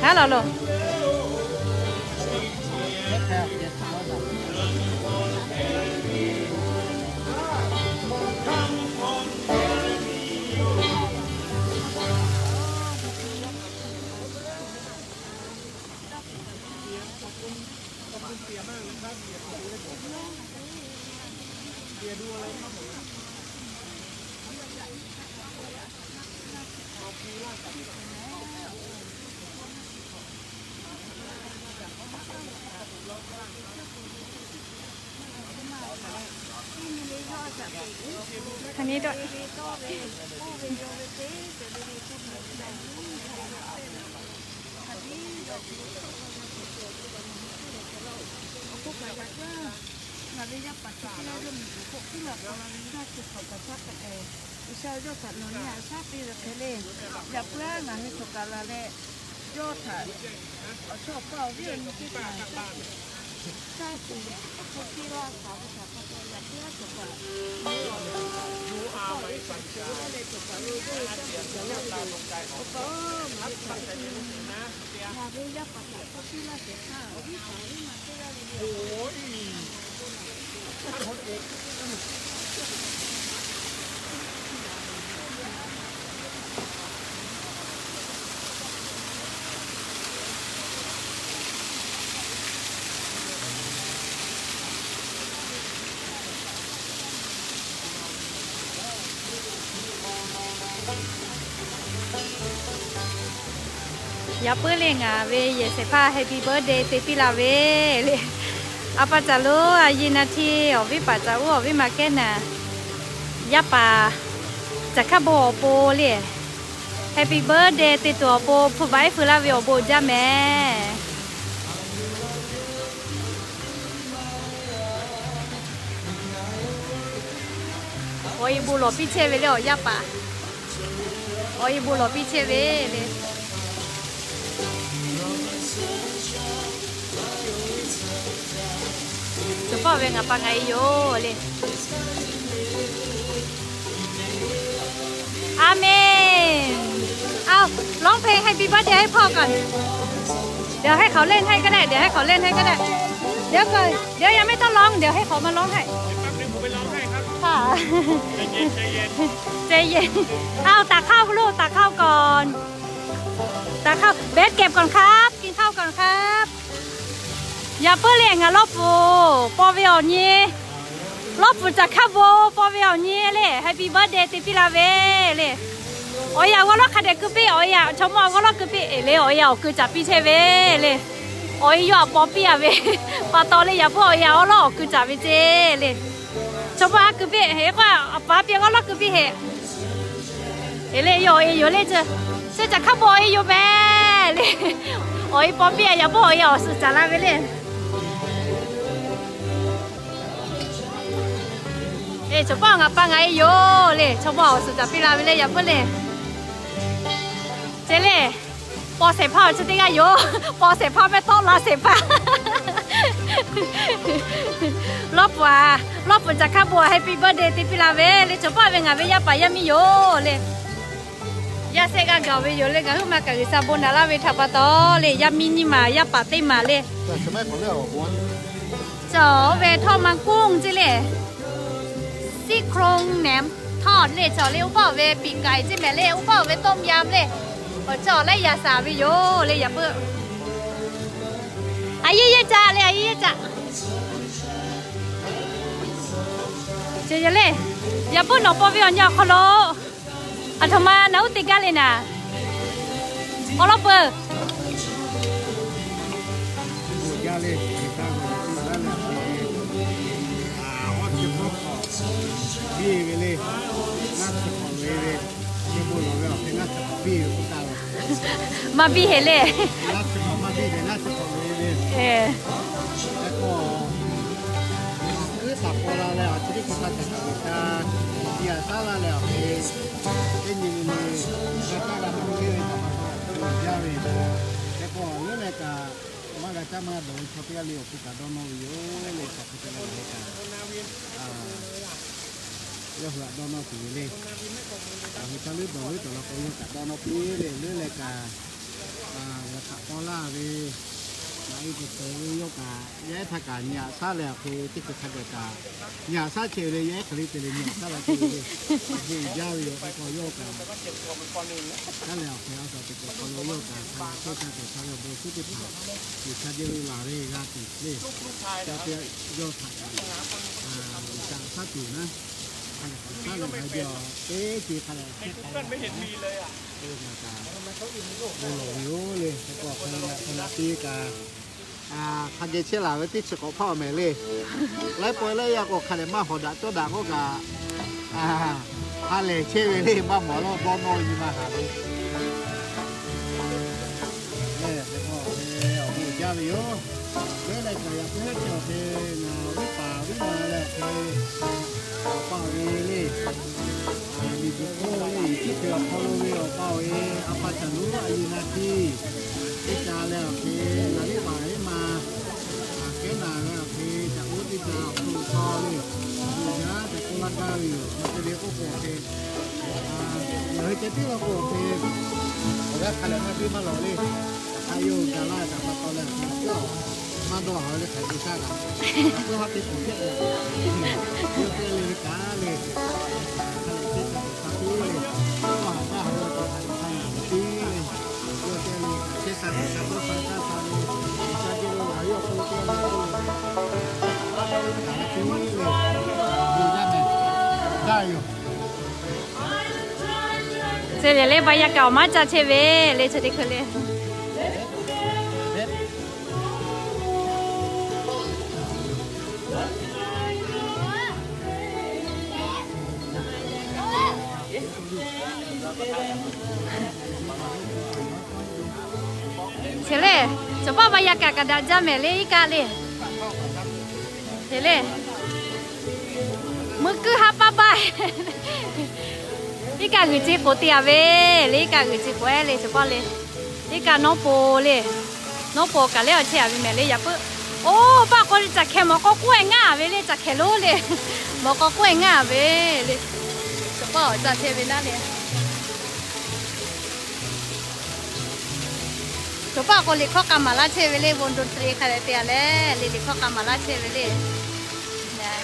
Hello, hello. Ngaˬ ve yaˇ paˍ chi teˇ g'aˇ yawˇ miˬguiˬ hk'oˆ hkuiˉ la k'aw la ve g'aˇ chi hk'awꞈ kaꞈ taˇ hpehꞈ. G'uiˬsha yawˇ htaꞈ nawˬ nyi a shaˉ piˇ ve hk'e le. Yaꞈ puiˉ-aˬ, ngaˬ hui cawˬ kaꞈ la leh, yawˇ htaꞈ awˬ chawˇ awˬ paˇ awˬ viˉ awˬ nyi teˇ hpaˍ shaˉ tuˬ hk'aw piˇ laˇ taˍ ve htaꞈ pa taw, yaꞈ puiˉ-aˬ, cawˬ kaꞈ, awˬ paˇ awˬ viˉ htaꞈ cawˬ leh cawˬ kaꞈ lo lo ca ve cawˬ laˇ ve yoˬ. Awˬ pa-oˬ, ngaˬ hui htaꞈ ngaˬ ve yaˇ paˍ htaꞈ hk'aw piˇ laˇ shehˍ hpaˇ awˬ viˉ hpaˍ awˬ viˉ ma teˇ g'aˇ ve yoˬ. Yaꞈ puiˉ le, ngaˬ ve yehˬ shehˍ hpaˇ happy birthday te piˇ la ve le. A pa caˬ lo a ye na hti awˬ viˉ paˍ caˬ uˉ awˬ viˉ ma kehˉ naˍ, yaˇ paˍ caˬ hkaˇ bon awˬ pon le, happy birthday te tuˬ awˬ pon hpu vaꞈ iˉ feu laˇ ve awˬ bon jaˇ mehˍ. Awˬ e bon lawˬ piˇ chehˇ ve le, awˬ yaˇ paˍ. Awˬ e bon lawˬ piˇ chehˇ ve le. Tcuh pawˆ ve ngaˬ pa ngaˬ e yoˬ le. Amen. เอา ร้องเพลง Happy Birthday ให้พ่อก่อน เดี๋ยวให้เขาเล่นให้ก็ได้ เดี๋ยวให้เขาเล่นให้ก็ได้ เดี๋ยวก่อน เดี๋ยวยังไม่ต้องร้อง เดี๋ยวให้เขามาร้องให้ แป๊บนึงผมไปร้องให้ครับ ค่ะ ใจเย็น ใจเย็น ใจเย็น เอา ตักข้าวลูก ตักข้าวก่อน ตักข้าว เบสเก็บก่อนครับ กินข้าวก่อนครับ Yaꞈ puiˉ le, ngaˬ lawˇ puˍ paw ve awˬ nyi, lawˇ puˍ caˬ hkaˇ bon paw ve awˬ nyi le, happy birthday te piˇ la ve le. Awˬ e aꞈ g'awˇ lawˇ hk'a dehꞈ keu piˇ, awˬ e aꞈ chaw mawˇ g'awˇ lawˇ keu piˇ le, awˬ e aꞈ awˬ keu caˍ piˇ chehˇ ve le. Awˬ e yawˇ aꞈ paw piˇ a ve pa taw le, yaꞈ puiˉ awˬ e aꞈ awˉ lawˉ awˬ keu caˍ ve ceˇ le. Chaw mawˇ a keu piˇ heˆ k'o, a pa piˇ g'awˇ lawˇ keu piˇ heˆ. Eˬ le, yawˇ awˬ e yoˬ le, chi caˬ hkaˇ bon awˬ e yoˬ mehˍ le. Awˬ e paw piˇ a, yaꞈ puiˉ awˬ e awˬ suhˍ caˍ la ve le. Eˬ, chaw paw ngaˬ pa ngaˬ e yoˬ le, chaw mawˇ awˬ suhˍ caˍ piˇ la ve le, yaꞈ puiˉ le. Ceˇ le, paw shehˍ hpaˇ awˬ chi teˇ g'aˇ yoˬ. Paw shehˍ hpaˇ mehˆ tawˆ la shehˍ hpaˇ. Lawˇ puˍ a, lawˇ puˍ caˬ hkaˇ bon a happy birthday te piˇ la ve le, chaw paw ve ngaˬ ve yaˇ paˍ yaˇ miˇ yoˬ le. Yaˇ shehˆ g'aˇ gaˬ ve yoˬ le, ngaˬ huiˉ ma kaꞈ G'uiˬsha bon naꞈ laˇ ve htaꞈ pa taw le, yaˇ miˇ nyiˇ maˬ yaˇ paˍ teˇ maˬ le. Cawˬ ve htawˇ ma kuˇ ceˇ le, siˉ hkroˇ nehˬ htawˇ le, cawˬ le, uˉ paˆ ve piˍ kaiˍ ceˇ mehˍ le, uˉ paˆ ve ต้มยำ le. Awˬ cawˬ laiˉ yaꞈ shaˍ ve yoˬ le, yaꞈ puiˉ. A yeˇ yeˇ caꞈ le, a yeˇ yeˇ caꞈ. Ceˇ le, yaꞈ puiˉ nawˬ paw ve awˬ nyi awˬ hk'aw lo aˬ htoꞈ ma naˬ uˉ te gaˇ le naˍ. Awˬ lawˉ peuˬ. Maˇ biˇ heˆ le. Eˬ. Kuiˉ taˍ paw la leh awˬ chi teˇ hkui hk'a caˬ kaꞈ G'uiˬsha biˇ a shaˉ laˇ leh awˬ hk'e Teˇ nyi le le, g'a caˇ g'a dawˇ ve teˇ ve htaꞈ pa taw, jaˇ ve. Hk'e k'o, leuˉ leh kaꞈ maˇ g'a caˇ maˇ dawˬ ve chaw teˇ g'aˇ le awˬ hk'e kaꞈ dawˇ nawˇ ve yoˬ le. Hk'aˬ hk'e te leh ngaˬ hui kaꞈ yawˇ hui htaꞈ dawˇ nawˇ tuˬ ve le. Ngaˬ hui caˇ leuˉ dawˬ leuˉ tawˬ la k'o, yawˇ kaꞈ dawˇ nawˇ piˇ le. Leuˉ leh kaꞈ g'a htaꞈ paw laˇ ve, ngaˬ hui teˇ ceuˬ ve yawˇ kaꞈ, yaˇ ehˉ htaˇ kaꞈ nyi aꞈ shaˉ leh awˬ hk'e teˇ ceuˬ hk'a gaˬ kaꞈ nyi aꞈ shaˉ chehˇ ve le. Yaˇ ehˉ hk'aˬ le te leh nyi aꞈ shaˉ la chehˇ ve le. Awˬ bon uiˍ jaˇ ve yoˬ. Hk'e k'o yawˇ kaꞈ shaˉ leh awˬ hk'e a taꞈ teꞈ kuiˬ hk'aw lo yawˇ kaꞈ hk'a la chehˇ sha teꞈ sha ve awˬ bon suhˉ teˇ hpaˍ G'uiˬsha jawˇ ve laˬ ve g'a tuˬ le. Yawˇ teˇ yawˇ htaꞈ kaꞈ G'uiˬsha shaˉ tuˬ naˉ, hk'a lehˬ hk'aˬ shaˉ leh hk'a jaˇ teˇ ceuˬ hk'a lehˬ chehˇ k'ai ve naˉ, te ve ngaˬ kaꞈ bon lawˬ ve yoˬ le. Hk'e k'o hk'aˬ lehˬ ngaˬ hk'aˬ lehˬ te kaꞈ hk'a geh chehˇ laˬ ve teˇ chi k'awꞈ hpaˇ awˬ mehˍ le. Laiˉ pawehˇ laiˉ yaˇ k'o hk'a lehˬ maˇ hawˍ daꞈ cawˇ daꞈ k'oˆ kaꞈ, ha lehˬ chehˇ ve le. Maˇ mawˬ lawˇ dawˇ nawˇ ve nyi ma haˍ ve le. Hk'e k'o awˬ bon uiˍ jaˇ ve yoˬ. Leuˉ leh kaꞈ yaꞈ puiˉ chi awˬ hk'e ngaˬ viˉ paˍ viˉ ma leh awˬ hk'e awˬ pa awˬ e le, miˬguiˬ hk'oˆ le, Yeˍsuˆ Hkriꞈ awˬ hk'aw lo ve awˬ pa awˬ e, a pa caˬ lonˉ a yeˬ na tiˇ teˇ ca leh awˬ hk'e ngaˬ viˉ paˍ viˉ ma kehˉ naˬ leh awˬ hk'e caꞈ lonˉ teˇ ca awˬ hk'aw lo chaw le, awˬ bon uiˍ jaˇ tehꞈ k'oˆ laˇ gaˇ ve yoˬ. Hk'e te leh k'oˆ k'o awˬ hk'e ngaˬ hui ceh tiˉ law k'o awˬ hk'e awˬ g'aˇ hk'a lehˬ maˇ biˇ maˇ lawˬ le. Hk'aˬ hk'e yawˇ hui ga laˇ kaꞈ pa taw leh awˬ hk'e maˇ dawˇ haˍ ve le. Hk'aˬ hk'e te shaˉ kaꞈ, hk'aˬ hk'e haˉ te k'oˍ hkehˆ k'o, yawˇ teˇ g'aˇ le ve kaꞈ le, hk'a lehˬ chehˇ sha teꞈ sha piˇ le, dawˇ haˍ maˇ haˍ ve k'o hk'aˬ hk'e sha nyi piˇ le, yawˇ teˇ g'aˇ le kaꞈ chehˇ sha teꞈ sha dawˇ sha kaˇ sha ve, G'uiˬsha jawˇ ve laˬ ve awˬ hk'aw lo teˇ g'aˇ le, a dawˇ ve kaꞈ la piˇ le, bon jaˇ mehˍ, jaˇ yoˬ. Chi lehˬ le, baˆ yaˇ kaꞈ awˬ maˉ caˇ chehˇ ve le, chi teˇ hkui le. Chi le, chaw paˆ baˆ yaˇ kaꞈ kaꞈ daꞈ jaˇ mehˍ le, iˉ kaˆ le. Te le, meuˇ kuiˇ haˉ paˇ baˇ. Iˉ kaˆ g'uiˬ ce k'oˍ te-a ve le, iˉ kaˆ g'uiˬ ce k'oˍ-e le, chaw paˆ le. Iˉ kaˆ nawˉ po le. Nawˉ po kaꞈ lehˉ awˬ chehˇ-a ve mehˍ le, yaꞈ puiˉ. Oˇ, paˆ k'o le, caˬ hkehˍ mawˬ k'aw k'oˆ-e ngaˇ ve le, caˬ hkehˍ lonˉ le. Mawˬ k'aw k'oˆ-e ngaˇ ve le. Chaw paˆ awˬ caˇ chehˇ ve naˉ le. Chaw paˆ k'o liꞈ hkawˇ k'a maˍ laˇ chehˇ ve le, วงดนตรี hk'a lehˬ te-a leh le, liꞈ hkawˇ k'a maˍ laˇ chehˇ ve le.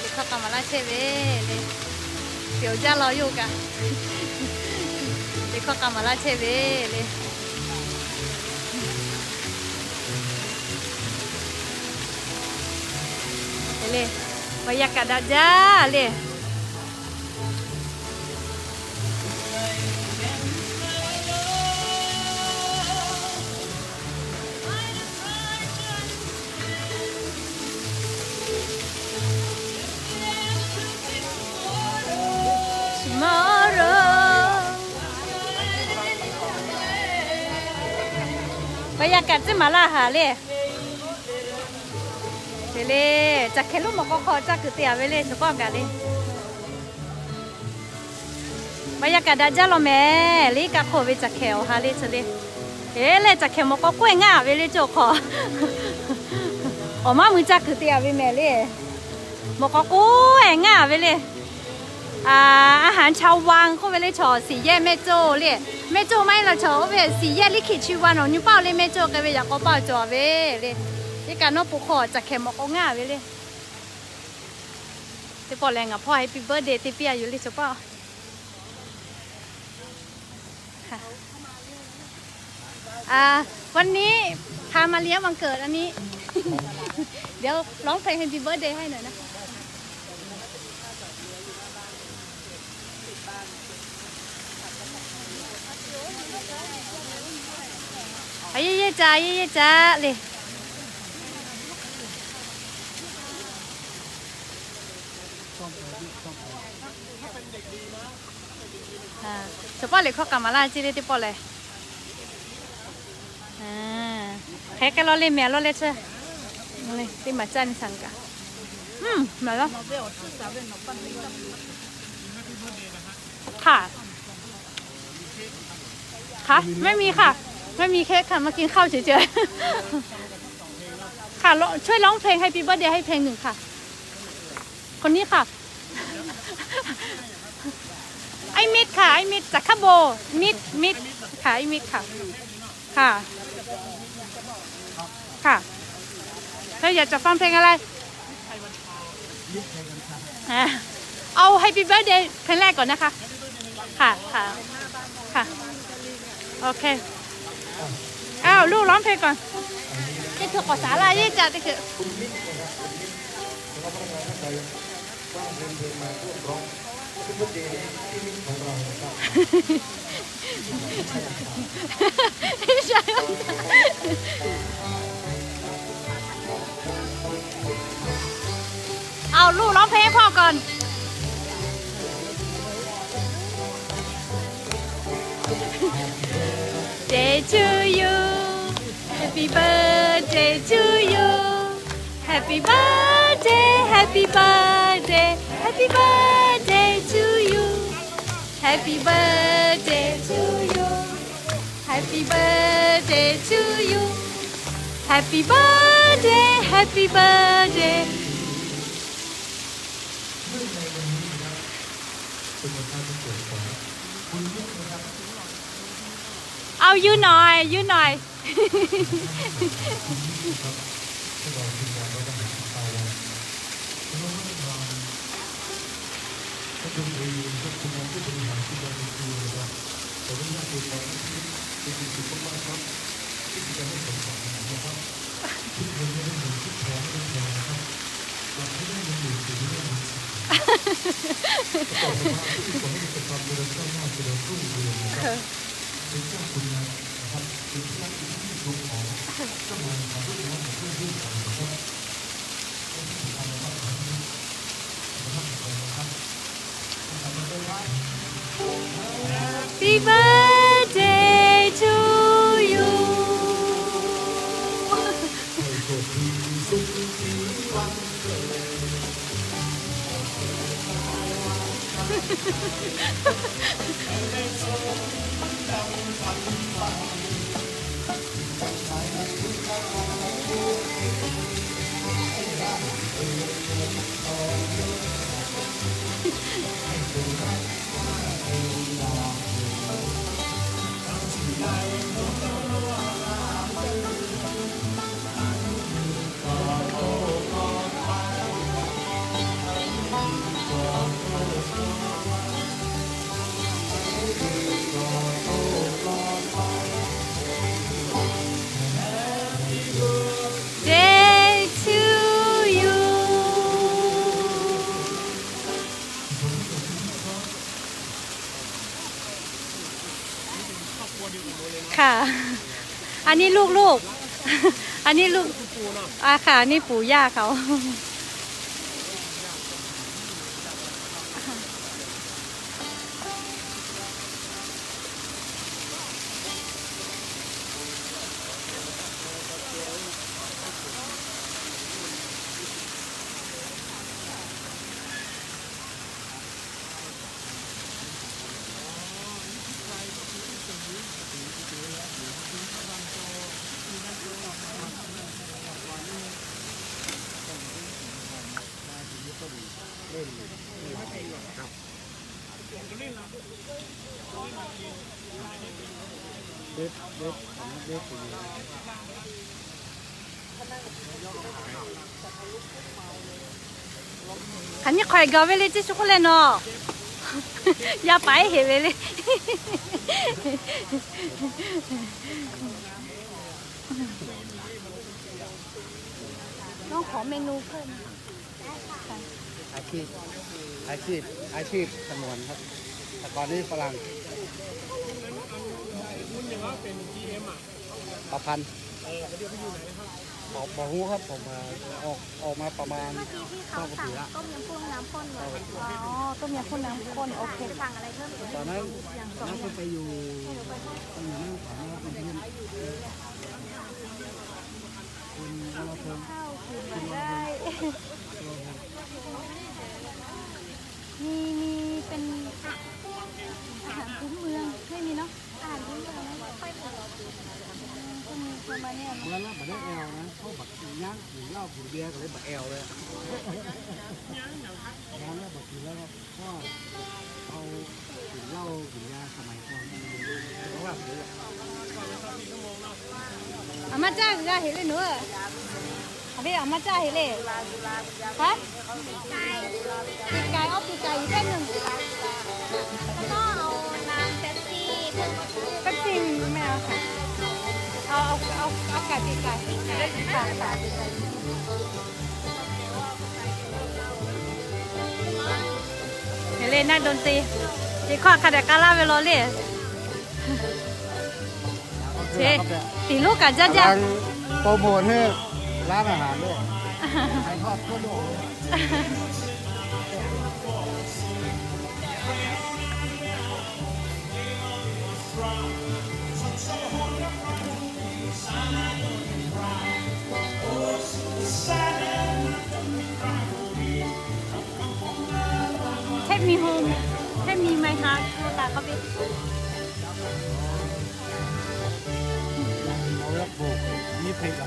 Liꞈ hkawˇ k'a maˍ laˇ chehˇ ve le. Tiꞈ awˬ jaˇ law yawˇ kaꞈ liꞈ hkawˇ k'a maˍ laˇ chehˇ ve le. Le, baˆ yaˇ kaꞈ daꞈ jaˇ le. Baˆ yaˇ kaꞈ tcuhˉ maˍ laˇ haˍ le. Te le, caˬ hkehˍ lonˉ mawˬ k'aw hk'aw caˇ kuiˬ te-a ve le, chaw paˆ kaꞈ le. Baˆ yaˇ kaꞈ daꞈ jaˇ law mehˍ le, iˉ kaˆ hk'oˆ ve caˬ hkehˍ awˬ ha le chi le. Eˬ lehˬ, caˬ hkehˍ mawˬ k'aw k'oˆ-e ngaˇ ve le, cawˬ hk'aw awˬ maˉ mui caˇ kuiˬ te-a ve mehˍ le. Mawˬ k'aw k'oˆ-e ngaˇ ve le. อาหารชาววัง k'oˆ ve le, chaw สี่แยกแม่โจ้ le. แม่โจ้ maˇ heˆ la, chaw oˇ ve สี่แยกลิขิตชีวา nawˬ nyi paˆ-oˬ le, แม่โจ้ k'ai ve yaꞈ k'aw paˆ cawˬ-a ve le. Iˉ kaˆ nawˉ po hk'aw caˬ hkehˍ mawˬ k'aw ngaˇ ve le. Teˇ pawˆ lehˬ ngaˬ hpawˇ happy birthday te piˇ-a yoˬ le, chaw paˆ. อ่า วันนี้พามาเลี้ยงวันเกิดอันนี้ เดี๋ยวร้องเพลง Happy Birthday ให้หน่อยนะ အရေးရေးကြ အရေးရေးကြလေ Chaw paˆ liꞈ hkawˇ k'a maˍ laˇ ce le teˇ pawˆ lehˬ. Hk'e k'ai law le, mehˬ law leh chehˇ. Teˇ maˬ caˇ nyi shaˍ kaꞈ. Maˍ laˇ. Hk'aˬ. คะ ไม่มีค่ะ ไม่มีเค้กค่ะ มากินข้าวเฉยๆ ค่ะ ร้อง- ช่วยร้องเพลง Happy Birthday ให้เพลงหนึ่งค่ะ คนนี้ค่ะ ไอ้มิตรค่ะ ไอ้มิตรจากคาโบ มิตร มิตรค่ะ ไอ้มิตรค่ะ ค่ะ ค่ะ เธออยากจะฟังเพลงอะไร อ่ะ เอา Happy Birthday เพลงแรกก่อนนะคะ ค่ะ ค่ะ ค่ะ โอเค อ้าว ลูกร้องเพลงก่อน เจ๊เถื่อขอสาระเยอะจัดเจ๊เถื่อ เอาลูกร้องเพลงให้พ่อก่อน Day to you, Happy birthday to you, Happy birthday, Happy birthday, Happy birthday to you, Happy birthday to you, Happy birthday to you, Happy birthday, Happy birthday. เอายืนหน่อย ยืนหน่อย Happy birthday to you. ค่ะ อันนี้ลูกๆ อันนี้ลูก อ่าค่ะ อันนี้ปู่ย่าเขา Hk'aˬ nyi hk'aw e gaˬ ve le, Jiˇ suˆ hk'oˆ leh nawˬ yaˇ paˍ iˉ heˍ ve le. น้องขอเมนูเพิ่ม อาชีพ อาชีพ อาชีพสงวนครับ แต่ก่อนนี้ฝรั่ง ประพันธ์ บอกบอกรู้ครับ ผมเอ่อออกออกมาประมาณ เมื่อกี้พี่เขาสั่งต้มยำกุ้งน้ำข้นไว้ อ๋อ ต้มยำกุ้งน้ำข้น โอเค สั่งอะไรเพิ่มอีก ตอนนั้น อย่างสอง น้า อย่าง ก็ไปอยู่ ไปอยู่นั่งขายหน้าเป็นเพื่อน คุณวรพงษ์ ข้าวกินได้ มี มีเป็นอาหารพื้นเมือง ไม่มีเนาะ อาหารพื้นเมืองไม่มี Aˬ maˇ caˇ g'a heꞈ le nawˬ. Aˬ ve aˬ maˇ caˇ heꞈ le. Hk'a Pepsi ไม่เอาค่ะ เอา เอา เอา เอาไก่ ปีกไก่ ค่ะ ค่ะ Hk'e le naˆ ดนตรี ce hkawˇ hk'a dehꞈ k'a laˇ ve law le. Tiˍ lonˉ kaꞈ jaˇ jaˇ. โปรโมทให้ร้านอาหารด้วย Take me home, take me my heart เอาแบบผูก นี่เพลงเหรอ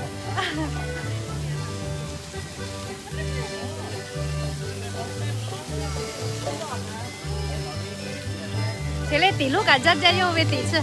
Hk'e le tiˍ lonˉ kaꞈ jaˇ jaˇ yawˇ ve teꞈ chi.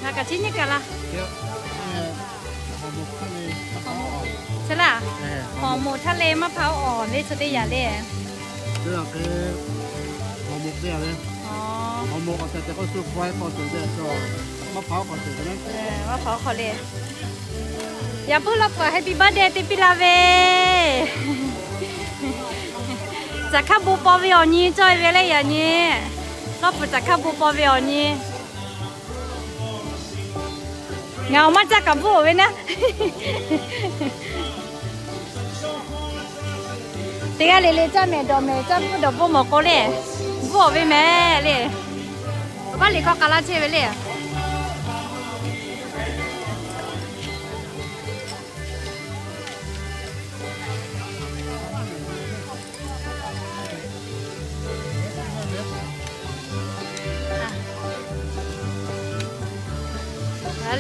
Ngaˬ kaꞈ chiˇ nyi kaꞈ laˇ. Chi laˇ, hawˍ moˍ htaˇ le maˇ hpaˍ-oˆ awˬ le, chi teˇ yanˇ le. Maˇ hpaˍ-oˆ hk'awꞈ le. Yaꞈ puiˉ lawˇ pfuhˍ happy birthday te piˇ la ve. Caˬ hkaˇ bon paw ve awˬ nyi cawˇ ve le yaꞈ nyi. Lawˇ pfuhˍ caˬ hkaˇ bon paw ve awˬ nyi. Ngaˬ awˬ maˇ caˇ kaꞈ bvuhˆ-oˬ ve naˉ. Teˇ g'aˇ le le caˇ mehˍ dawˬ mehˍ caˇ bvuhˆ dawˬ bvuhˆ mawˬ k'o le, bvuhˆ-oˬ ve mehˍ le. Awˬ baˆ liꞈ hk'aw k'a laˇ chehˇ ve le.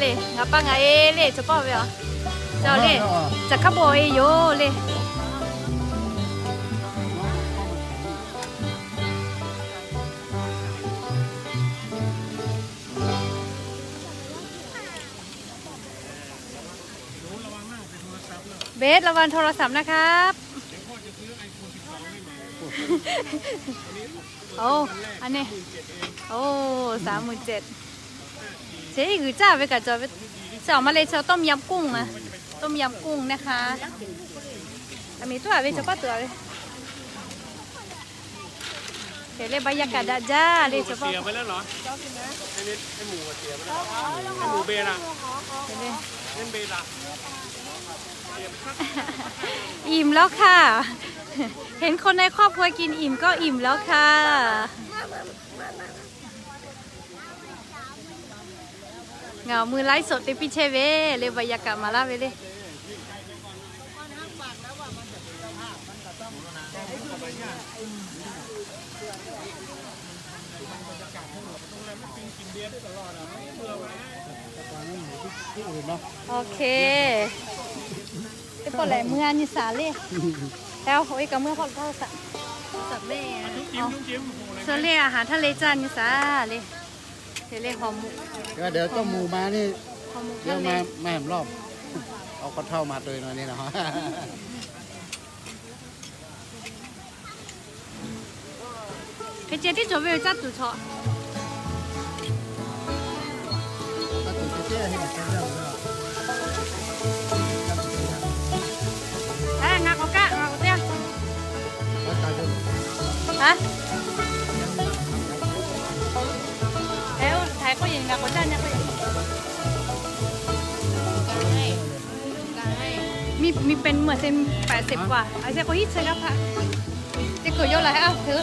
Le ngaˬ pa ngaˬ e le chaw paˆ ve a, ca le, caˬ hkaˇ bon e yoˬ le. Beth ระวังโทรศัพท์นะครับ. โอ้ อันนี้ โอ้ สามหมื่นเจ็ด. เจ๊หือจ้าไปกับจอไป จะออกมาเลย ชอบต้มยำกุ้งอะ ต้มยำกุ้งนะคะ อันนี้ตัวไป ชอบป้าตัวไป เดี๋ยวเลย บรรยากาศดะจ้าเลย เฉพาะ เสียไปแล้วเหรอ ไอ้นี่ ไอ้หมูอะเสียไปแล้ว ไอ้หมูเบล่ะ เดี๋ยวเลย เล่นเบล่ะ อิ่มแล้วค่ะ เห็นคนในครอบครัวกินอิ่มก็อิ่มแล้วค่ะ Ngaˬ awˬ mui ไลฟ์สด te piˇ chehˇ ve le, บรรยากาศ maˍ laˇ ve le. Oˇ hk'e. Teˇ pawˆ lehˬ mui a nyi shaˍ le. Hk'e oˇ ve kaꞈ mui hk'aw lo htaˇ shaˍ. Suh le, อาหารทะเล caˇ nyi shaˍ le. Hk'e le ห่อหมก เดี๋ยวต้องหมูมานี่ ห่อหมก เดี๋ยวมา ทะเล มาแหมรอบ เอาข้าวเถ้ามาตัวหน่อยนี่เนาะ Hk'e ceh tiˉ cawˬ ve yoˬ, caˇ tuˬ chaw. Ngaˬ k'awꞈ kaˆ, ngaˬ k'awꞈ teˇ. Haˉ. มีเป็นเหมือนเซนแปดสิบกว่า อาจจะคนที่เซนก็พะ จะเกิดยอดอะไรอ่ะเธอ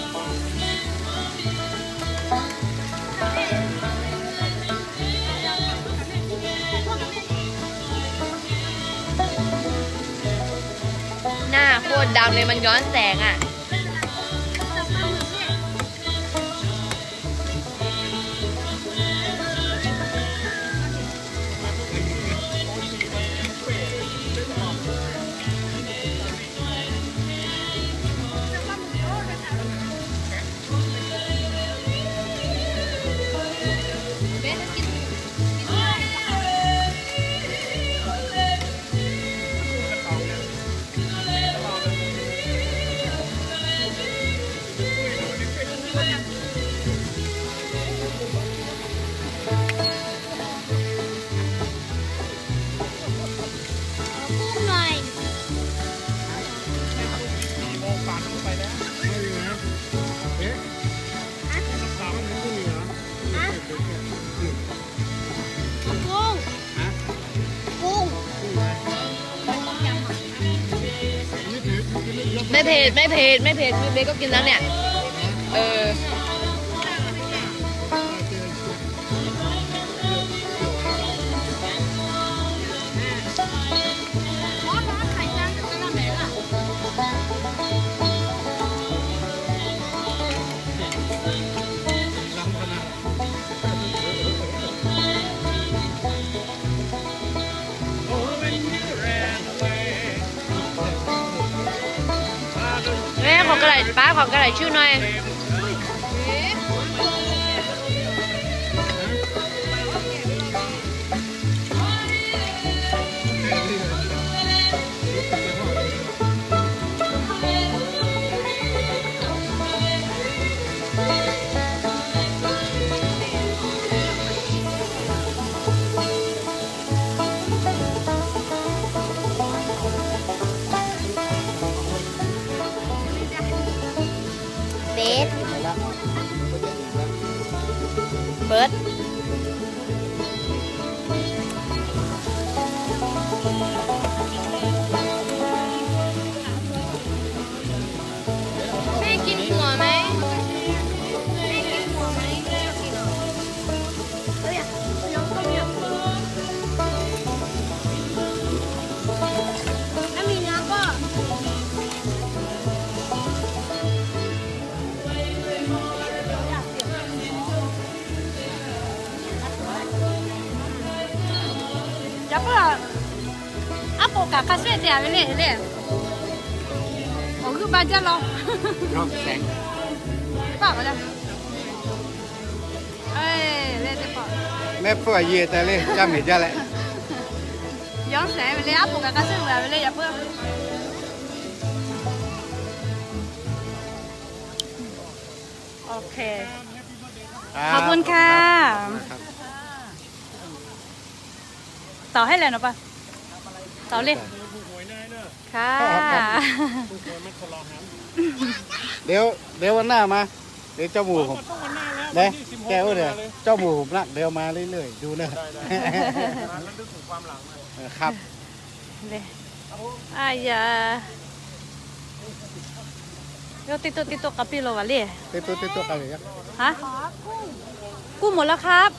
หน้าโคตรดำเลย มันย้อนแสงอ่ะ ไม่เผ็ด ไม่เผ็ด ไม่เผ็ด เบสก็กินแล้วเนี่ย เออ เอ้ย ขอกระดาษ ป๊า ขอกระดาษทิชชู่หน่อย เบส เบิร์ด แม่กินหัวไหม แม่กินหัวไหม แม่กินเหรอ ถ้ามีเนื้อก็ Yaꞈ puiˉ, aˉ poꞈ kaꞈ hk'a shehˆ te a ve le le. Awˬ g'euˆ ba jaˇ law. Paˆ kaꞈ le. Mehˆ hpfuhˇ a yeˬ te le, caˇ mehˍ jaˇ leh. Yawˇ shehˍ ve le, aˉ poꞈ kaꞈ hk'a shehˆ ve a ve le, yaꞈ puiˉ. โอเค ขอบคุณค่ะ ครับ ขอบคุณครับ ต่อให้เลยเนาะปะ ต่อเลย ค่ะ ครับ เดี๋ยว เดี๋ยววันหน้ามา เดี๋ยวเจ้าหมู่ผม นะ แกว่าเดี๋ยว เจ้าหมู่ผมนัก เดี๋ยวมาเรื่อยๆ ดูเนอะ ได้ ได้ มาแล้วนึกถึงความหลังเลย เออ ครับ เลย อาอย่า โย ติดตัว ติดตัว กะปิโลวะเลย ติดตัว ติดตัว กะปิโล ฮะ กุ้งหมดแล้วครับ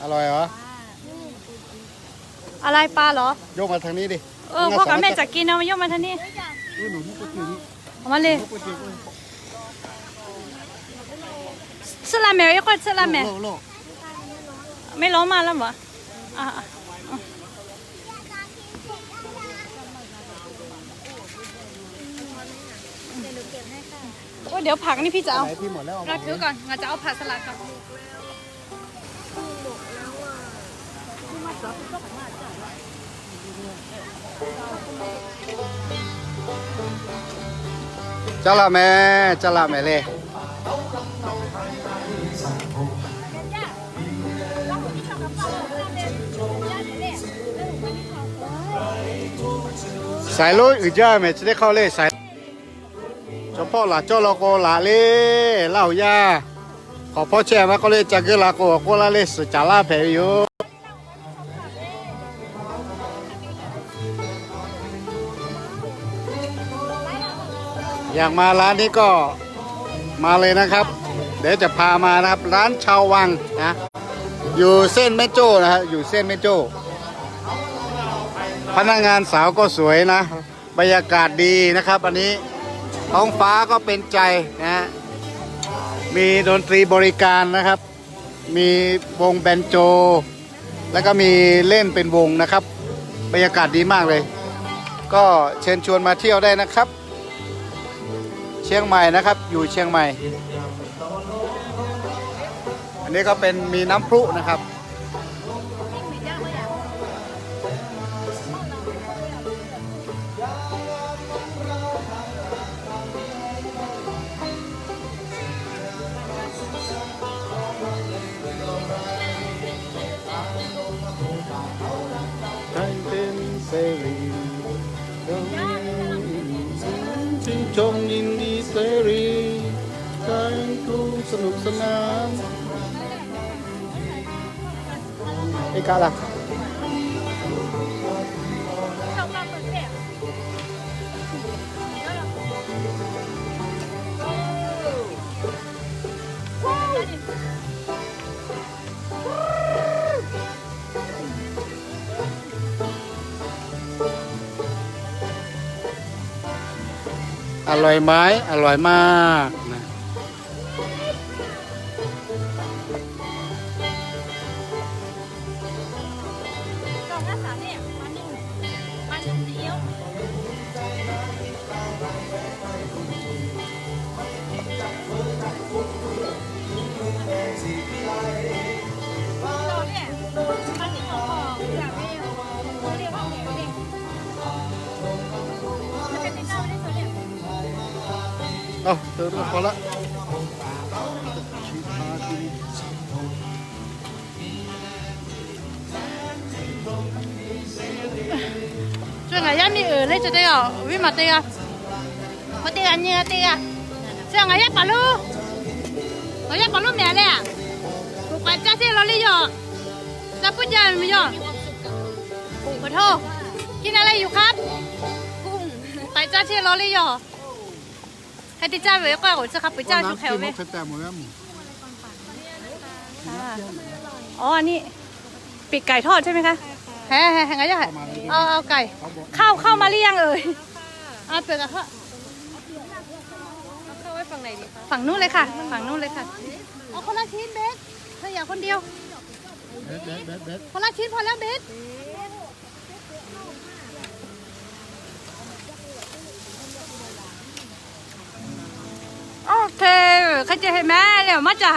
อร่อยเหรอ อะไร ปลาเหรอ โยกมาทางนี้ดิ เออ พ่อกับแม่จะกิน เอามา โยกมาทางนี้ เออ หนู เอามาเลย 吃拉面，一会儿吃拉面。 โลก โลก ไม่ร้อนมากแล้วเหรอ อ่ะ อ่ะ อ่ะ โอ้ย เดี๋ยวผักนี่พี่จะเอา ไหนพี่หมดแล้ว เอา เราถือก่อน เราจะเอาผักสลัดก่อน Caˇ laˇ mehˍ, caˇ laˇ mehˍ le. Saiˍ lonˉ uiˍ jaˇ mehˍ, chi teˇ hk'aˇ le saiˍ. Chaw hpawˇ laˬ cawˇ law k'o laˬ le, Laˇ huˍ yaˇ. ขอพ่อแช่นะ ก็เลยจะเกล้าโกโก้ละเลยสุดจ๋าล่าแผลอยู่ อยากมาร้านนี้ก็มาเลยนะครับ เดี๋ยวจะพามานะครับ ร้านชาววังนะ อยู่เส้นแม่โจ้นะฮะ อยู่เส้นแม่โจ้ พนักงานสาวก็สวยนะ บรรยากาศดีนะครับ อันนี้ท้องฟ้าก็เป็นใจนะฮะ มีดนตรีบริการนะครับ มีวงแบนโจ แล้วก็มีเล่นเป็นวงนะครับ บรรยากาศดีมากเลย ก็เชิญชวนมาเที่ยวได้นะครับ เชียงใหม่นะครับ อยู่เชียงใหม่ อันนี้ก็เป็นมีน้ำพุนะครับ ชื่นชมยินดีเสรี ใช้ทุกข์สนุกสนาน เอกะล่ะ อร่อยไหม อร่อยมากนะ เอ้า เติมพอละ Cawˬ ngaˬ yaˇ miˇ uiˍ le cawˬ teˇ g'aˇ, viˉ maˬ teˇ g'aˇ, hk'aw teˇ g'aˇ nyi g'aˇ teˇ g'aˇ. Cawˬ ngaˬ yaˇ paˍ lo, ngaˬ yaˇ paˍ lo mehˍ le. Kuˬ k'ai caˇ chehˇ law le yoˬ. Caˇ puiˉ jaˇ ve yoˬ. Kuˬ hto, กินอะไรอยู่ครับ? K'ai caˇ chehˇ law le yoˬ. Hk'e te caˇ ve k'oˆ k'o, chi hk'a peu-eˬ caˇ shu hk'e ve. อ๋อ อันนี้ ปีกไก่ทอดใช่ไหมคะ แฮะ แฮะ แฮะ เอา เอาไก่ เข้า เข้ามาหรือยังเอ่ย เอาเปลือกอะ เข้าไว้ฝั่งไหนดีคะ ฝั่งนู้นเลยค่ะ ฝั่งนู้นเลยค่ะ เอาคนละชิ้นเบส เธออย่าคนเดียว เบส เบส เบส เบส คนละชิ้นพอแล้วเบส โอเค ใครจะเห็นไหม เดี๋ยวมาจ้ะ